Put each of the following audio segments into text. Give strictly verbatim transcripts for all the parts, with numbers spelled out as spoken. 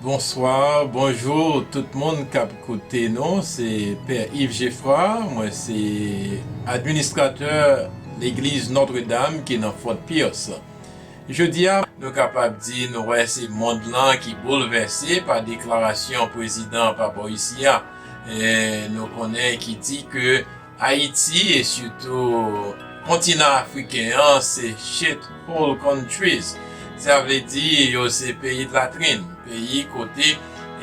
Bonswa, bonjou tout moun k ap koute nou. Se Pè Yves Geffrard, mwen se administratè legliz Notre Dame ki nan Fort Pierce. Jodi a, nou kapab di nou wè se mond lan ki boulvèse pa deklarasyon prezidan pa bò isi a. E nou konnen ki di ke Ayiti e sitou kontinan afriken an se shithole countries. Sa vle di yo se peyi de latrin, peyi kote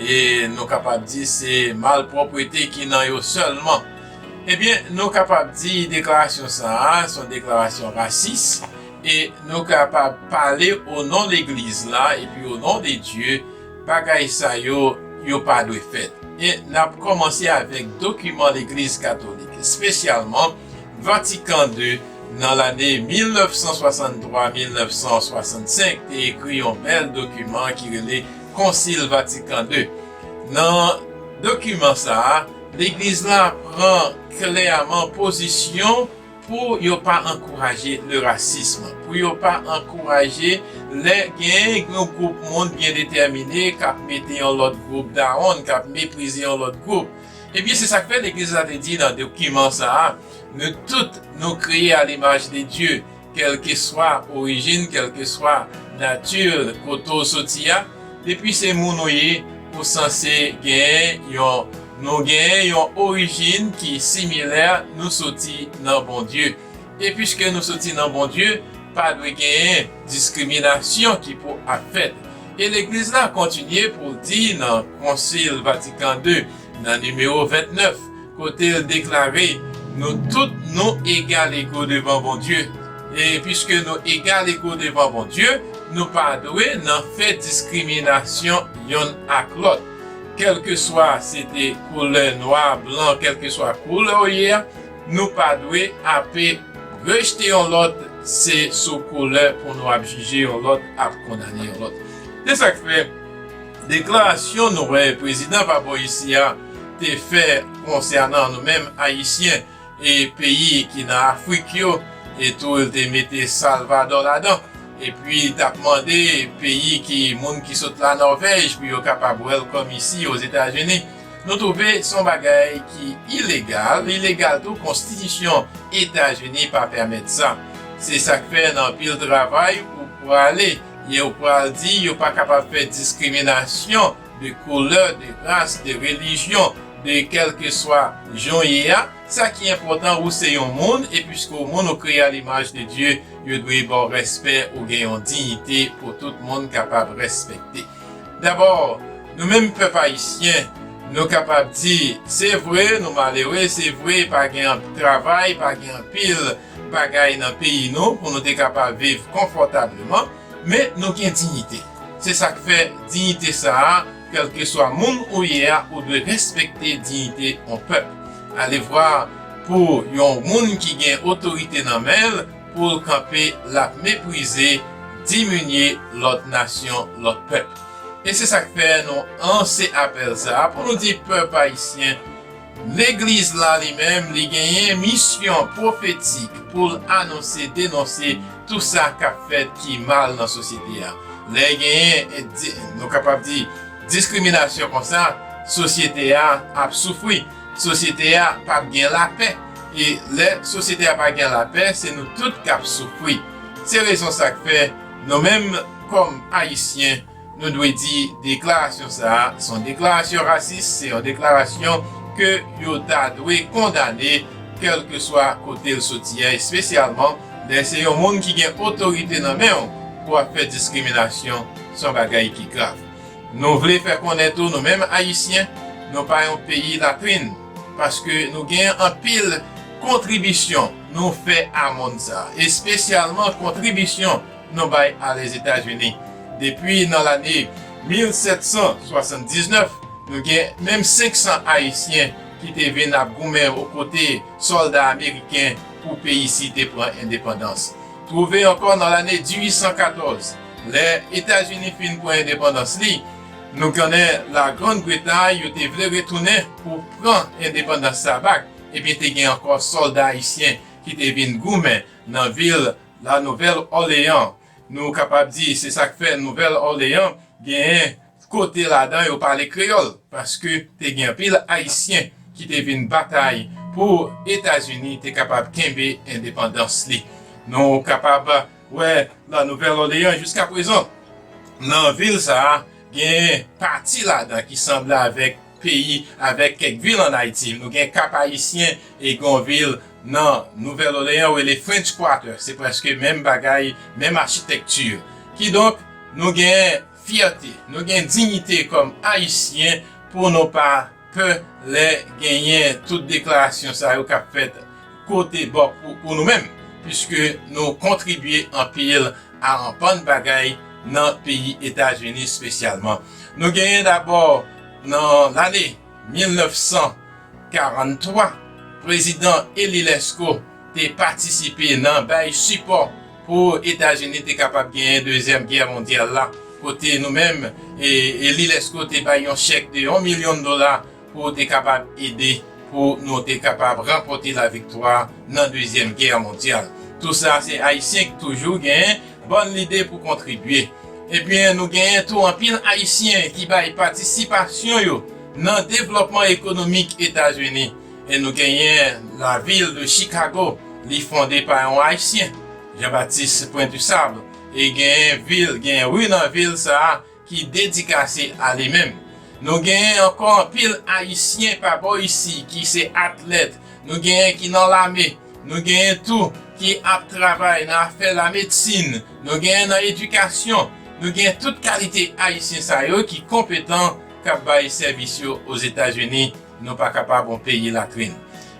e nou kapab di se malpwòpte ki nan yo sèlman. Ebyen, nou kapab di deklarasyon sa a se yon deklarasyon rasis e nou kapab pale o non legliz la epi o non de Dye, bagay sa yo, yo pa dwe fèt. E n ap kòmanse avèk dokiman legliz katolik, espesyalman Vatikan de nan lane mil nèf san swasanntwa mil nèf san swasannsenk te ekri yon bèl dokiman ki rele Konsil Vatikan de. Nan dokiman sa a, legliz la pran klèman pozisyon pou yo pa ankouraje le rasism, pou yo pa ankouraje lè gen yon gwoup moun byen detèmine k ap mete yon lòt gwoup dawonn, k ap meprize yon lòt gwoup. Ebyen, se sa k fè legliz la te di nan dokiman sa a, nou tout nou kreye a limaj de Dye, kèlkeswa orijin, kèlkeswa nati kote w soti a, depi se moun ou ye, ou sanse genyen yon, nou genyen yon orijin ki similè, nou soti nan Bondye. E piske nou soti nan Bondye, pa dwe genyen diskriminasyon ki pou ap fèt. E legliz la kontinye pou l di nan Konsil Vatikan de, nan nimewo vennèf, kote l deklare, nou tout nou egal ego devan Bondye. E piske nou egal ego devan Bondye, nou pa dwe nan fè diskriminasyon yonn ak lòt. Kèlkeswa se te koulè nwa, blan, kèlkeswa koulè w ye a, nou pa dwe ape rejte yon lòt, se sou koulè pou nou ap jije yon lòt, ap kondane yon lòt. Se sa k fè deklarasyon nou wè prezidan pa bò isi a te fè konsènan nou menm Ayisyen e peyi ki nan Afrik yo, e tou l te mete Salvadò ladan. Epi l t ap mande peyi ki, moun ki sot la Nòvèj pou yo kapab welcome isi Ozetazini. Nou twouve se yon bagay ki ilegal, ilegal tou, konstitisyon Etazini pa pèmèt sa. Se sa k fè nan anpil travay ou prale, e ou pral di yo pa kapab fè diskriminasyon de koulè, de ras, de relijyon, de kèlkeswa jan w ye a. Sa ki enpòtan, ou se yon moun, e piske w moun, ou kreye a limaj de Dye, yo dwe ba w respè, ou gen yon diyite pou tout moun kapab respekte. Dabò, nou menm pèp ayisyen, nou kapab di, se vre, nou malere, se vre, pa gen anp-, travay, pa gen anpil bagay nan peyi nou pou nou te kapab viv konfòtableman, men nou gen diyite. Se sa k fè diyite sa a, kèlkeswa moun ou ye a, ou dwe respekte diyite yon pèp. Alevwa pou yon moun ki gen otorite nan men l, pou l kanpe, l ap meprize, diminye lòt nasyon, lòt pèp. E se sa k fè nou lanse apèl sa a pou nou di pèp ayisyen, legliz la li menm, li genyen misyon pwofetik pou l anonse, denonse tou sa k ap fèt ki mal nan sosyete a. Lè genyen, e di, nou kapab di, diskriminasyon konsa, sosyete a ap soufri. Sosyete a p ap gen lapè. E lè sosyete a pa gen lapè, se nou tout k ap soufri. Se rezon sa k fè nou menm kòm Ayisyen, nou dwe di deklarasyon sa a se yon deklarasyon rasis, se yon deklarasyon ke yo ta dwe kondane, kèlkeswa kote l soti a, espesyalman lè se yon moun ki gen otorite nan men w pou ap fè diskriminasyon, se yon bagay ki grav. Nou vle fè konnen tou, nou menm Ayisyen, nou pa yon peyi latrin, paske nou gen anpil kontribisyon nou fè a monn sa, espesyalman kontribisyon nou bay a Lèzetazini. Depi nan lane mil sèt san swasanndiznèf, nou gen menm senk san Ayisyen ki te vin ap goumen okote sòlda ameriken pou peyi isi te pran endepandans. Twouve ankò nan lane dizuit san katòz, lè Etazini fin pran endepandans li, nou konnen La Grande Bretagne, yo te vle retounen pou pran endepandans sa bak, ebyen te gen ankò sòlda ayisyen ki te vin goumen nan vil La Nouvelle Orléans. Nou kapab di se sa k fè Nouvèl Òleyan genyen kote ladan yo pale kreyòl, paske te gen anpil Ayisyen ki te vin batay pou Etazini te kapab kenbe endepandans li. Nou kapab wè La Nouvèl Òleyan jiska prezan. Nan vil sa a, gen pati ladan ki sanble avèk peyi, avèk kèk vil ann Ayiti. Nou gen Kap Ayisyen e gen yon vil nan Nouvèl Òleyan yo rele French Quarter. Se prèske menm bagay, menm achitekti. Kidonk, nou gen fyète, nou gen diyite kòm Ayisyen pou nou pa pè lè genyen tout deklarasyon sa yo k ap fèt kote bò pou, pou nou menm, piske nou kontribye anpil a anpann bagay nan peyi Etazini espesyalman. Nou genyen dabò nan lane mil nèf san karant twa, prezidan Elie Lescot te patisipe nan bay sipò pou Etazini te kapab genyen Dezyèm Gè Mondyal la, kote nou menm, e, Elie Lescot te bay yon chèk de yon milyon dola pou te kapab ede, pou nou te kapab ranpòte laviktwa nan Dezyèm Gè Mondyal. Tou sa, se Ayisyen ki toujou genyen bòn lide pou kontribye. Ebyen, nou genyen tou anpil Ayisyen ki bay patisipasyon yo nan devlòpman ekonomik Etazini. E nou genyen lavil de Chicago, li fonde pa yon Ayisyen, Jean-Baptiste Pointusable. E genyen vil, genyen ri nan vil sa a ki dedikase a li menm. Nou genyen ankò anpil Ayisyen pa bò isi ki se atlèt. Nou genyen ki nan lame. Nou genyen tou ki ap travay nan afè lamedsin. Nou genyen nan edikasyon. Nou genyen tout kalite Ayisyen sa yo ki konpetan, k ap bay sèvis yo Ozetazini. Nou pa kapab yon peyi latrin.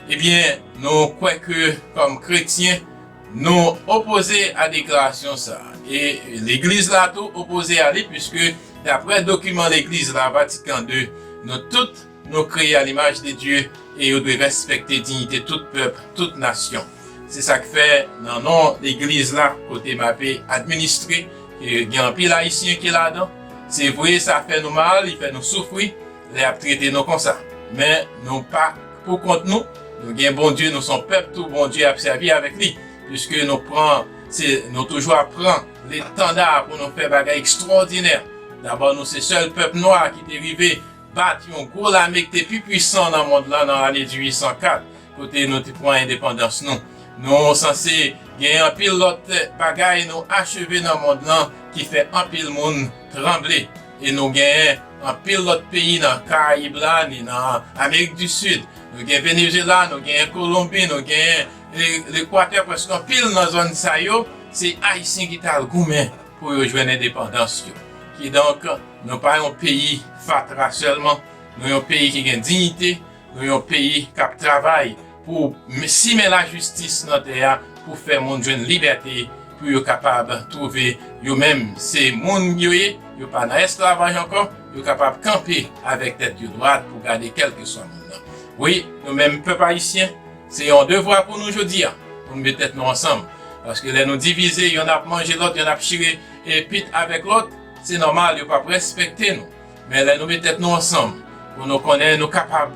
Ebyen, nou kwè ke kòm kretyen, nou opoze a deklarasyon sa a. E legliz la tou opoze a li, piske daprè dokiman legliz la, Vatikan de, nou tout, nou kreye a limaj de Dye e yo dwe respekte diyite tout pèp, tout nasyon. Se sa k fè, nan non legliz la, kote m ape administre, e gen anpil Ayisyen ki ladan. Se vre, sa fè nou mal, li fè nou soufri, lè y ap trete nou konsa. Men nou pa pou kont nou, nou gen Bondye, nou se yon pèp tou Bondye ap sèvi avèk li, piske nou pran, se, nou toujou ap pran letanda pou nou fè bagay ekstwòdinè. Dabò, nou se sèl pèp nwa ki te rive bat yon gwo lame ki te pi pwisan nan mond lan nan lane dizuit san kat, kote nou te pran endepandans nou. Nou sanse gen anpil lòt bagay nou acheve nan mond lan ki fè anpil moun tranble. E nou genyen anpil lòt peyi nan Karayib la, ni nan Amerik di Sid. Nou gen Venezuela, nou genyen Kolonbi, nou genyen Le-, Lekwatè, prèske anpil nan zòn sa yo, se Ayisyen ki t al goumen pou yo jwenn endepandans yo. Kidonk, nou pa yon peyi fatra sèlman, nou yon peyi ki gen diyite, nou yon peyi k ap travay pou m-, simen lajistis nan tè a, pou fè moun jwenn libète, pou yo kapab twouve yo menm se moun yo ye, yo pa nan esklavaj ankò, yo kapab kanpe avèk tèt yo dwat pou gade kèlkeswa moun nan. Wi, nou menm pèp ayisyen, se yon devwa pou nou jodi a, pou nou met tèt nou ansanm. Paske lè nou divize, yonn ap manje lòt, yonn ap chire e pit avèk lòt, se nòmal, yo p ap respekte nou. Men lè nou met tèt nou ansanm, pou nou konnen nou kapab,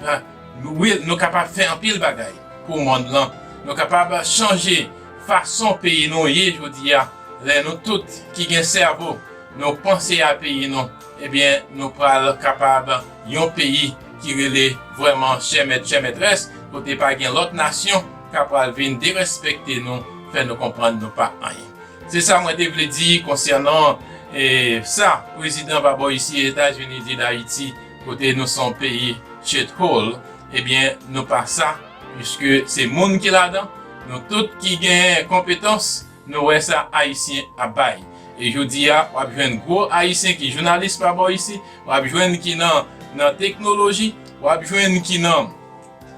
nou, wi, nou kapab fè anpil bagay pou mond lan. Nou kapab chanje fason peyi nou ye jodi a. Lè nou tout ki gen sèvo, nou panse a peyi nou, ebyen, nou pral kapab yon peyi ki rele vrèman chè mèt, chè mètrès, kote pa gen lòt nasyon k ap pral vin derespekte nou, fè nou konprann nou pa anyen. Se sa mwen te vle di konsènan, e, sa, prezidan pa bò isi Etazini di Dayiti, kote nou se yon peyi shithole, ebyen, nou pa sa, piske se moun ki ladan, nou tout ki gen konpetans, nou wè sa Ayisyen ap bay. E jodi a, w ap jwenn gwo Ayisyen ki jounalis pa bò isi, w ap jwenn ki nan, nan teknoloji, w ap jwenn ki nan,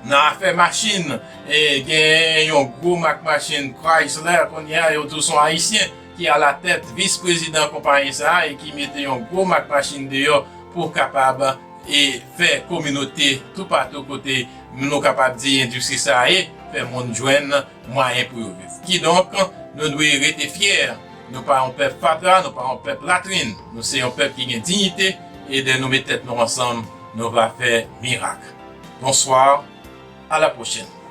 nan afè machin, e gen yon gwo mak machin Chrysler, kounye a, yo di w se yon Ayisyen ki alatèt vis prezidan konpayi sa a e ki mete yon gwo mak machin deyò pou kapab e fè kominote toupatou kote nou kapab di endistri sa a ye, fè moun jwenn mwayen pou yo viv. Kidonk, nou dwe rete fyè. Nou pa yon pèp fatra, nou pa yon pèp latrin. Nou se yon pèp ki gen diyite, e lè nou met tèt nou ansanm, nou va fè mirak. Bonsoir, à la prochaine.